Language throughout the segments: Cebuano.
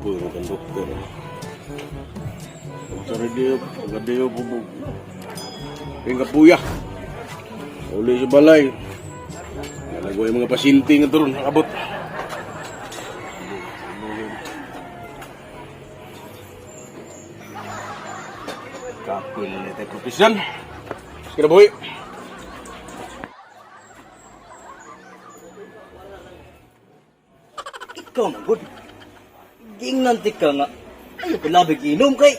Kapoy mo kang doktor. Sa radio, radio po po. Yung kapuya. Uli sa balay. Nalagwa yung mga pasyente nga turon, nakabot. Kapoy na nito profesyon. Sige na, boy. Ikaw man gud. Giingnan ti ka nga. Ayo ko labig inom kay.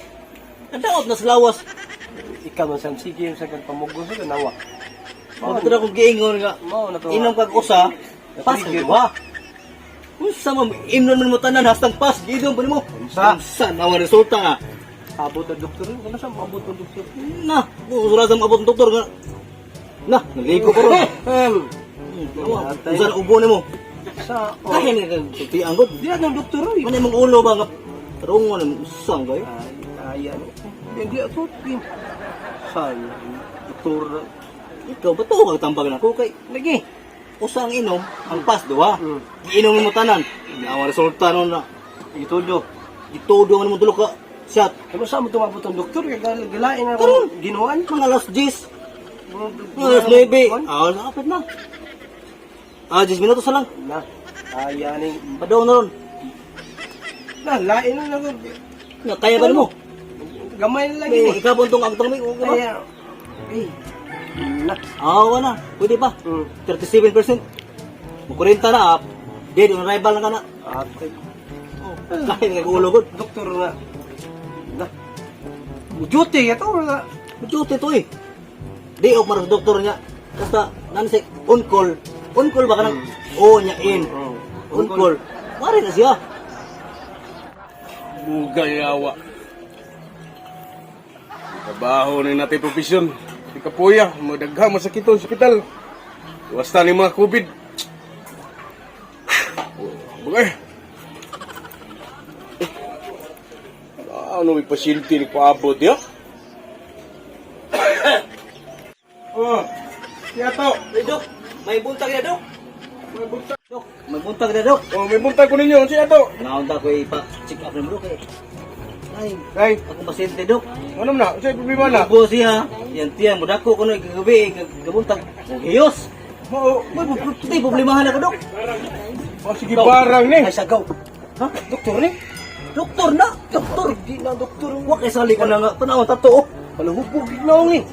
Nadaot na sa lawas. Ikaw man sam sige sa kan pamugos sa nawa. Mao na kong giingon nga. Mao na to. Inom kag usa, pas ang duha. Unsa man imnon man mo tanan hastang pas giinom pa nimo. Unsa? Unsa na ang resulta nga? Abot ang doktor. Ano sa abot ang doktor? Na, usura sa maabot ng doktor nga. Na, naligo ko ron. Unsa na ubo nimo? Sa oh. Kaya ni kag sultian gud. Di na doktor oy. Man imong ulo ba nga tarungon nimo usang kayo. Ay, ayan. Hindi ako. Sa doktor. Ikaw ba to kag tambag na ko kay Lagi. usa ang inom, ang pas duha. Giinom mo tanan. Ang resulta nun na Itudo. gitudo man mo tulo ka shot. Ano sa mo tumabot ang doktor? Kaya gilain na Karon. ginuan. Mga alas 10, mga alas 9. Ah, nakapit na. Ah, 10 minutos na lang. Na. Ayan eh. Padaw na ron. Na, lain na lang. Nga, kaya ba nimo? Gamay na lagi. May ikabon tong ang tong okay ba? Kaya. Eh. Na. Ah, wala. Pwede pa. 37%. Mo 40 na ah. Dead on arrival na ka na. Ate. Oh, kaya nga ulo gud. Doktor na. Na. Duty ito na. Duty to eh. Di ok maras doktor niya. Basta nan si on call. On call ba ka nang o niya in. On call. Mari na siya. Bugay awa. Trabaho ni natin profesyon. Di kapuya, madaghang masakit sa ospital. Basta ni mga COVID. Bugay. Ano may pasyente ni paabot ya? Oh, siya to. Hey, Dok, may buntag na, Dok. May buntag. Dok, may buntag na, Dok. Oh, may buntag ko ninyo. Siya to. Naunta ko ipa-check up na mo, Dok. Eh. Ay, Ay, ako pasyente, Dok. ano na? Siya problema na. Ubo siya. Yan tiyan, mudako ko na kagabi, kagabuntag. Og hiyos. Oo. May di problemahan ako, Dok. Oh, sige barang ni. Ay sagaw. Ha? Doktor ni? Doktor na! Doktor! Di na doktor. Wa kay sali ka na nga. Panawang tato, oh. Palahubog na eh.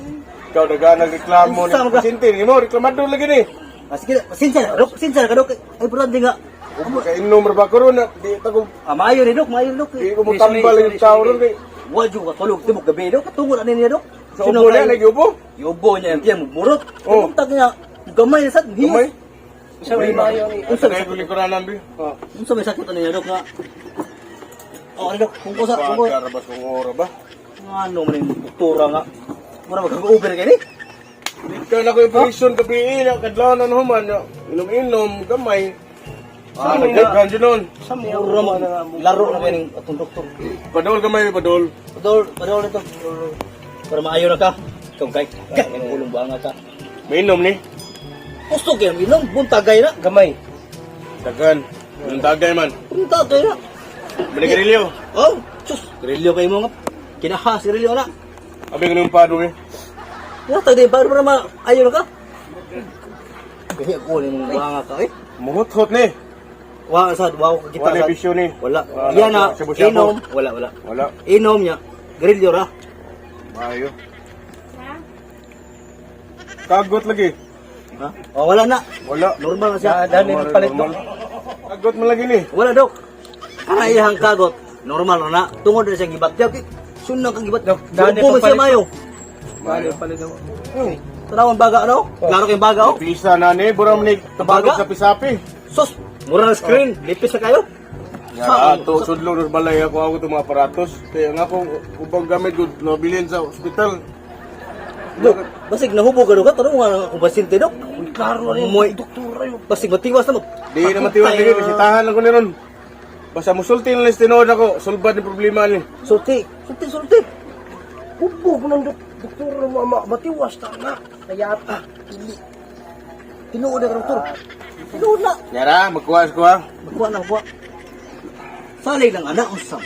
Ikaw nagana reklamo ni Sama ka. pasyente ni mo, reklamado lagi ni. Ah, sige, pasensya na, Dok. Pasensya na ka, Dok. Ay, importante nga. Kung kainom ra ba ko ron, di ta ko Ah, maayo ni, Dok. Maayo ni, Dok. di ko mo tambal yung tao ron kay. Wa jud ka tulog tibok gabi, Dok. Katungod ani niya, Dok. Sa ubo na lagi ubo. Yubo niya, yan tiyan, murot. Oh. Buntag niya, gamay na sad. Hiyos. Gamay. Sa may mayo ni. Unsa Sa ko lingkuranan bi. Oh. Unsa may sakit ani niya, Dok, nga? Oh, ano, Dok? Kung ko sa, kung ko. Bakar ba kung ora ba? Ano man yung doktora nga. Mura magkag-over kay ni. Di ka na ko operation gabi na kadlawon na human inom-inom gamay. Ah, Sa nagdaghan jud nun. Sa may Mura man laro na kay ning atong doktor. Padol gamay padol. Padol, padol nito. Para maayo na ka. Ikaw kay, kay ulong buanga ka. May inom ni. Gusto kayo inom, buntagay na. Gamay. Daghan. Yung dagay man. Buntagay na. Manigarilyo. Oh, sus, grilyo kayo mo nga. Kinahas grilyo na. Abi ko nung pado eh. Yata din para para maayo na ka. Kaya ko ni mong buanga ka eh. Muhot-hot ni. Wa sad, wa ko kita Wala sad. bisyo ni. Wala. Wala. Yan na, Shabu-shabu. inom, wala wala. Wala. Inom niya, grilyo ra. Maayo. Kagot lagi. Ha? Oh, wala na. Wala. Normal na siya. Dani Normal, palit normal. Kagot man lagi ni. Wala, Dok. Kana iyang kagot. Normal na na. Tungod na siyang gibatyag. Eh, Sunang kang gibatyag. Dok, dani Ubo man siya papalit. mayo. Dani palit daw. Tanawang baga, ano? Klaro kayong baga, oh. Pisa na ni, buram ni tabalog Baga? sa pisapi. Sus, mura na screen. Lipis na kayo. Ya, ato sudlo ng balay ako ako itong mga aparatos. Kaya nga akong ubang gamit ko nabilin sa ospital. Dok, basig nahubog ka, Dok. Tanong nga akong pasyente, Dok. Klaro na Moy. yung doktor ayo. Basig matiwas na mo. Di na matiwas lagi, bisitahan lang ko ni ron. Basta musulti na lang tinuod ako, sulbad ni problema ni. Sulti, sulti, sulti. Hubog ng doktor mama matiwas ta na. Kaya ta. Tinuod na ka, doktor. Tinuod na. Yara, magkuha ko ha. Magkuha na, magkuha. Salig lang anak unsa.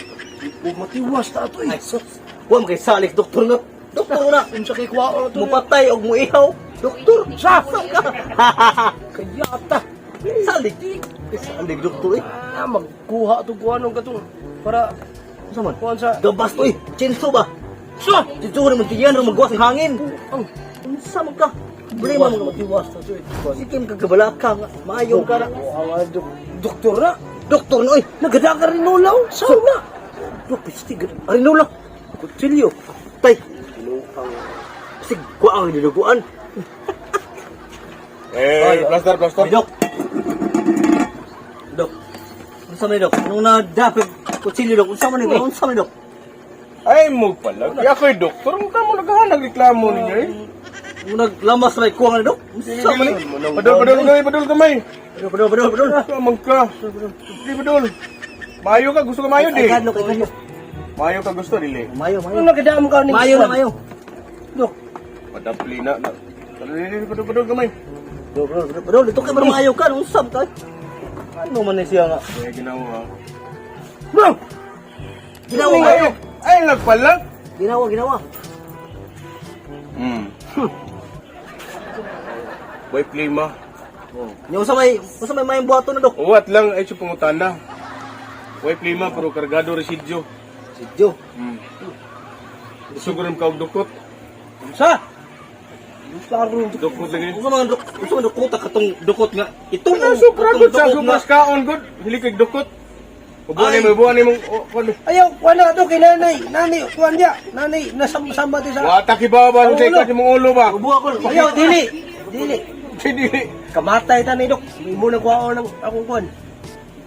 O matiwas ta ato eh. Ay sus. Wa man kay salig doktor nga. Doktor na. Unsa kay kuwaon ato? Mupatay og muihaw. Doktor. Sa! Sa ka. Kayata. Salig. Salig doktor eh. Ah, magkuha to kuha nung katong para Unsa man? kuan sa Gabas to eh. Chinso ba? Sa! Chinso naman tiyan ro magwas ang hangin. Ang Unsa man ka? Problema Problema mo. matiwas ta to eh. Sikim ka kabalaka nga. Maayo ka na. Ang doktor na. Doktor na oy. Nagadaga rin nulaw. Sa na. Dok, pisti Arinola. Kutsilyo. Tay. Sig kuang diduguan. Eh, plaster, plaster. Ay, Dok. Dok. Unsa man dok? Nung nadapit kutsilyo dok, unsa man ni unsa man dok? Ay, mo pala. Kaya ako'y doktor. Mukha mo naghahanag reklamo ninyo eh. Nung naglamas na kuang ni dok. Unsa man ni? Padol, padol kamay, padol kamay. Padol, padol, padol. Kamang ka. Di padol. Mayo ka, gusto ka mayo di. Ay, kadlok, ay kadlok. Mayo ka gusto, dili. Mayo, Ano mayo. nagadaam ka ning Mayo na mayo. Dok. Padapli na. Na. Padol, dili, padol, padol kamay. Padol, padol, padol. Ito kay mayo ka, unsa man ka? Ano man ni siya nga? Kaya ginawa. Bro. Ginawa, Ay, ay, nagpalag. ginawa, ginawa. Boy, plima. Oh. Nya unsa may mayong buhaton na dok? Uwat lang, ay siya pangutana. Boy, plima, pero kargado residyo. Sidyo. Gusto ko rin kaog dukot. Sa. Klaro. Dukot lang yun. Unsa man dok, unsa man dukot katong dukot nga itong Ano, sobra katong good sa dukot nga. sobras kaon good. Hili kay dukot. Ubuan Ay. ni mo, ubuan ni mo. Oh, kuan mo. Ayaw, kuan na to kay nanay. Nanay, kuan niya. Nanay, nasamba ti sa. Wata ki ba ba Ang sa ulo. ikat imong ulo ba? Ubo ako. Ayaw, dili. Dili. Dili. Kamatay ta ni dok. Imo na kuwaon ng akong kuan.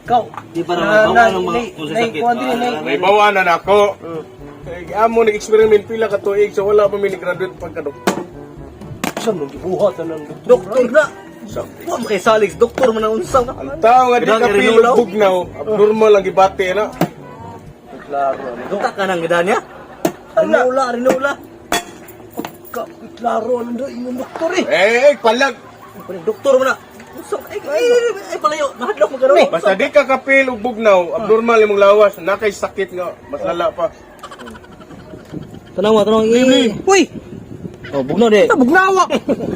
Ikaw. Di para may bawa ng mga kung sa sakit. Kuan din, nay. May bawa na nako. Eh, amo nag-experiment pila ka tuig so wala pa mi ni-graduate pagka-doktor. Sa nung gibuhat na ng doktor. Doktor na. Wa man kay salig doktor man ang unsa nga. Ang tao nga di Gedang ka rinulaw. pilo bugnaw, abnormal ang gibati na. Klaro ano dok. Ta ka nang gida niya. Rinula, rinula. Ka, klaro ano dok imong doktor eh. Eh, eh, palag. Doktor man na. Unsa ay ay, ay palayo, nahadlok man karon. Basta di ka kapil og bugnaw, abnormal imong lawas, nakay sakit nga, mas lala pa. Tanawa, tanawa. Uy, Oh, bugnaw di. bugnawa.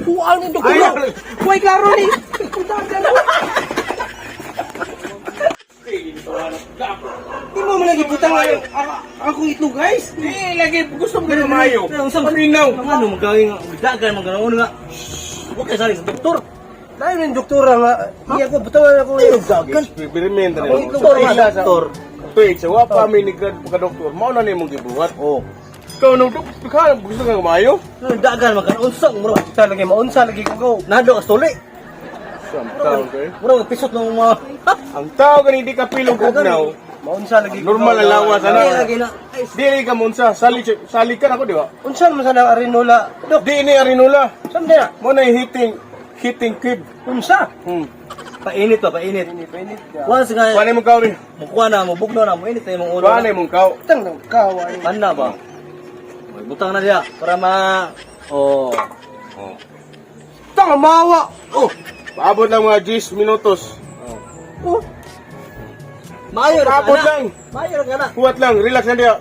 Kuan ni doktor. Ay, Uy, klaro ni. Di mo man lagi butang ang akong itlog guys. Di lagi gusto mo na mayo. Unsa man Paminaw. Ano magawin nga dagan man karon nga. Wa kay salig sa doktor. Dahil ng doktora nga, iya ko butangan ako Ay, dagan. Experiment na Ako itlog man, doktor. Tuig sa wa pa mi ni-grad pagka-doktor, mao na nimong gibuhat. Oh. Ikaw nung doktor ka, gusto ka kumayo? Dagan man karon unsa mura. Unsa lagi maunsa lagi ko go. Nahadlok as tuli. Samtang kay. Mura pisot ng mga Ang tao gani di ka pilog bugnaw, Maunsa lagi ko. normal ang lawas Ay, ana. lagi na. Ay, Dili ka munsa, sali sali ka nako di ba? Unsa man sana arinola? Dok, Di ni arinula. saan na? Mo na hitting hitting cube. Unsa? Painit pa, painit. Init, init. Once nga, Kuha na imong kaw rin. mukuha na, mubugnaw na, muinit na imong ulo. Kuha na imong kaw. Tang nang kawa. Pan na ba? May butang na diya para ma... Oh. Oh. Tang mawa. Oh. Paabot lang mga 10 minutos. Oh. Maayo ra ka Paabot na. lang. Maayo ra ka na. Kuwat lang, relax na diya.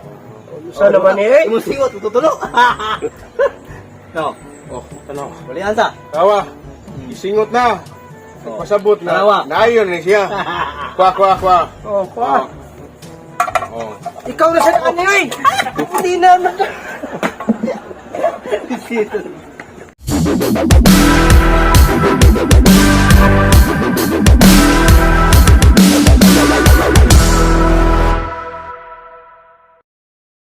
Unsa naman eh? Imong singot tutulo. No. Oh, Tanaw. Balian ta. Tawa. Isingot na. Oh. Pasabot na. Tanawa. Nayon ni siya. Kwa kwa kwa. Oh, kwa. Oh. Ikaw na sa ano eh. Hindi na.